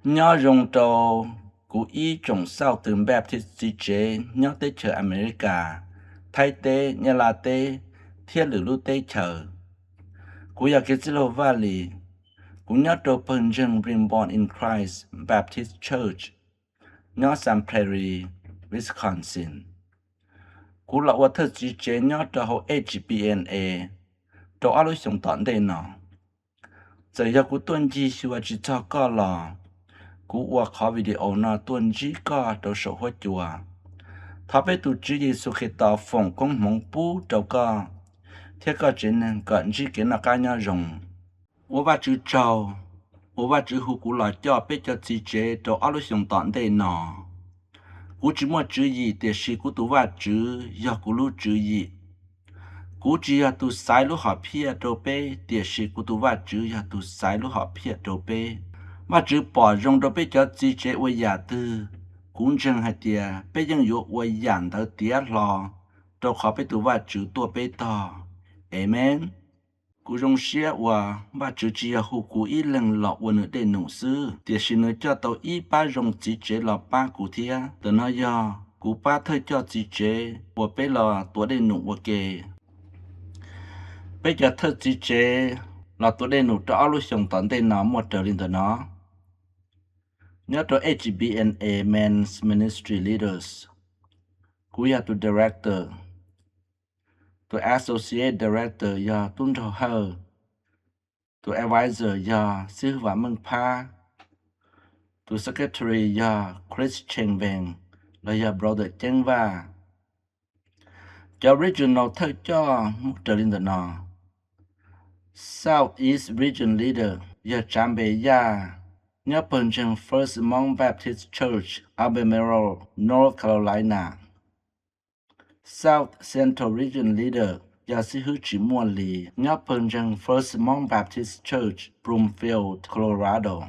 Nyob zoo rau kuv ib tsoom Southern Baptist txiv tsev nyob teb chaws Amelikas, Thaib teb, Nyab Laj teb, thiab lwm lub teb chaws. Kuv yog kev txwj laug Vaj Lis. Kuv nyob rau pawg ntseeg Reborn in Christ Baptist Church nyob Saint Prairie, Wisconsin. Kuv los ua thawj txiv tsev nyob rau hauv H B N A rau ob lub xyoos tom ntej no. Txawm yog kuv tuaj ncig xyuas tsis txog koj los, kuv ua qhov video no tuaj ntsib koj rau saum huab cua. Thov peb tus Tswv Yexus Khetos foom koob hmoov pub rau koj thiab koj tsev neeg kom ntsib kev noj qab nyob zoo. Ua Vajtswv tsaug uas Vajtswv hu kuv los coj peb cov txiv tsev rau ob lub xyoos tom ntej no. Kuv tsis muaj tswv yim, tiam sis kuv tus Vajtswv yog kuv lub tswv yim. Kuv tsis yog tus xaiv lub hom phiaj rau peb, tiam sis kuv tus Vajtswv yog tus xaiv lub hom phiaj rau peb. Vajtswv pom zoo rau peb cov txiv tsev ua yam twg, kuv ntseeg hais tias peb yeej yuav ua yam ntawd tiav hlo, rau qhov peb tus Vajtswv tuaj peb tog. Amees. Kuv zoo siab uas Vajtswv tsis yog hu kuv ib leeg los ua nws dej num xwb, tiam sis nws coj tau ib pab zoo txiv tsev los pab kuv thiab. Ntawm no yog kuv pab thawj coj txiv tsev uas peb los tuav dej num ua ke. Peb cov thawj txiv tsev los tuav dej num rau ob lub xyoos tom ntej no muaj raws li ntawm no. Nyob rau H B N A Men's Ministry Leaders, kuv yog tus director. Tus associate director yog Tub Nraug Hawj. Tus advisor yog Xib Hwb Vam Meej Phab. Tus secretary yog Chris Cheng Veng los yog Brother Ceeb Vaj. Cov regional thawj coj muaj raws li ntawm no. Southeast Region Leader yog Tsav Npe Yaj, nyob pawg ntseeg First Hmong Baptist Church, Albemarle, North Carolina. South Central Region Leader yog Xib Hwb Tsim Muaj Lis, nyob pawg ntseeg First Hmong Baptist Church, Broomfield, Colorado.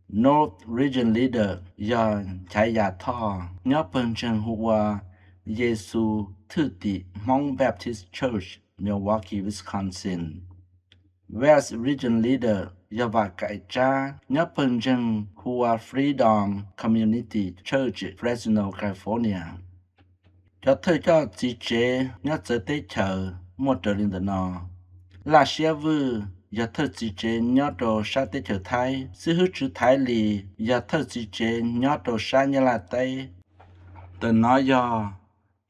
North Region Leader yog Nchaiv Yas Thoj, nyob pawg ntseeg hu ua Yes Xus Thwj Tim Hmong Baptist Church, Milwaukee, Wisconsin. West Region Leader yog Vam Kaim Tsab, nyob pawg ntseeg hu ua Freedom Community Church, Fresno, California. Cov thawj coj txiv tsev nyob txawv teb chaws muaj raws li ntawm no. Laj Siab Vwj yog thawj txiv tsev nyob rau sab teb chaws Thaib. Xib Hwb Tswv Thaiv Lis yog thawj txiv tsev nyob rau sab Nyab Laj teb. Ntawm no yog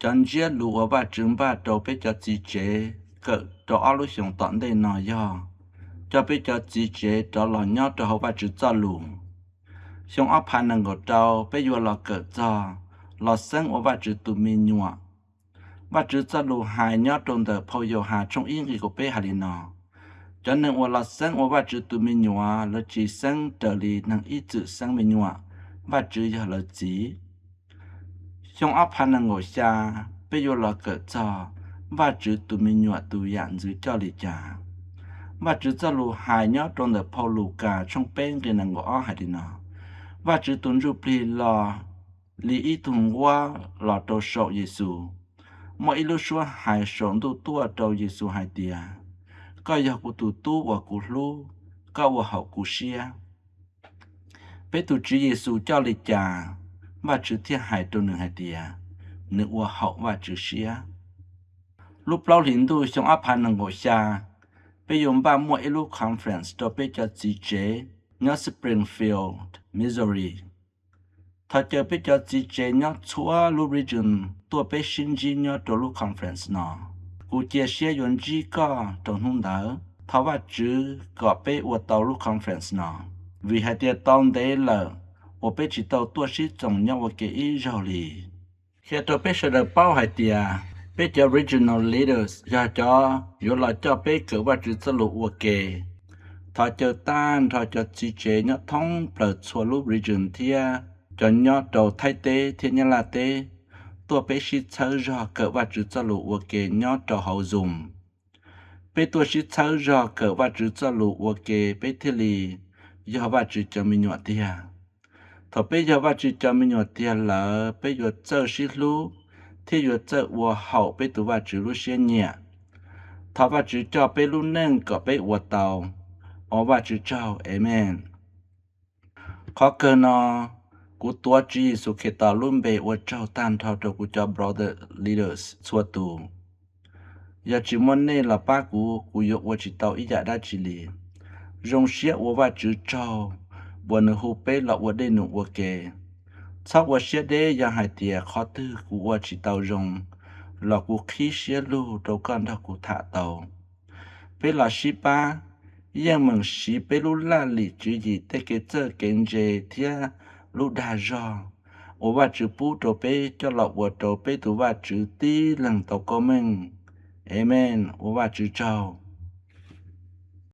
cov ntsiab lus uas Vajtswv npaj rau peb cov txiv tsev kawm rau ob lub xyoos tom ntej no yog coj peb cov txiv tsev rov los nyob rau hauv Vajtswv txoj lus. Xyoo ob phav nees nkaum rau peb yuav los kawm txog los xeeb ua Vajtswv tus me nyuam. Vajtswv txoj lus hais nyob rau ntawm phau Yauhas tshooj ib nqe kaum peb hais li no: Cov neeg uas los xeeb ua Vajtswv tus me nyuam, lawv tsis xeeb raws li neeg ib txwm xeeb me nyuam, Vajtswv yog lawv txiv. Xyoo ob phav nees nkaum xya, peb yuav los kawm txog Vajtswv tus me nyuam tus yam ntxwv coj li cas. Vajtswv txoj lus hais nyob rau ntawm phau Lukas tshooj peb nqe nees nkaum ob hais li no: Vajtswv tus Ntsujplig los li ib tug nquab los rau saum Yes Xus. Muaj ib lub suab hais saum ntuj tuaj rau Yes Xus hais tias, Koj yog kuv tus tub uas kuv hlub, koj ua haum kuv siab. Peb tus Tswv Yes Xus coj li cas, Vajtswv thiaj hais rau nws hais tias nws ua haum Vajtswv siab. Lub plaub hlis ntuj xyoo ob phav nees nkaum xya, peb yuav npaj muaj ib lub conference rau peb cov txiv tsev nyob Springfield, Missouri. Thov caw peb cov txiv tsev nyob txhua lub region tuaj peb sib ntsib nyob rau lub conference no. Kuv cia siab yuav ntsib koj rau hnub ntawd. Thov Vajtswv kom peb ua tau lub conference no, vim hais tias tau ntev lawm uas peb tsis tau tuaj sib txoos nyob ua ke ib zaug li. Qhia rau peb sawv daws paub hais tias peb cov regional leaders yog cov yuav los coj peb kawm Vajtswv txoj lus ua ke. Thov caw tag nrho cov txiv tsev nyob thoob plaws txhua lub region thiab cov nyob rau Thaib teb thiab Nyab Laj teb tuaj peb sib txhawb zog kawm Vajtswv txoj lus ua ke nyob rau hauv Zoom. Peb tuaj sib txhawb zog kawm Vajtswv txoj lus ua ke peb thiaj li yog Vajtswv cov me nyuam tiag. Thaum peb yog Vajtswv cov me nyuam tiag lawm, peb yuav txawj sib hlub thiab yuav txawj ua haum peb tus Vajtswv lub siab nyiam. Thov Vajtswv coj peb lub neej kom peb ua tau. Ua Vajtswv tsaug, Amees. Qhov kawg no, kuv tuav Tswv Yexus Khetos lub npe ua tsaug tag nrho rau kuv cov brother leaders txhua tus. Yog tsis muaj nej los pab kuv, kuv yuav ua tsis tau ib yam dab tsi li. Zoo siab ua Vajtswv tsaug uas nws hu peb los ua dej num ua ke. Txhob ua siab deb yog hais tias qhov twg kuv ua tsis tau zoo los kuv qhib siab lug rau koj nrog kuv tham tau. Peb los sib pab, yeej meem siv peb lub laj lim tswv yim tej kev txawj kev ntse thiab lub dag zog uas Vajtswv pub rau peb coj los ua rau peb tus Vajtswv tib leeg tau koob meej. Amees, ua Vajtswv tsaug.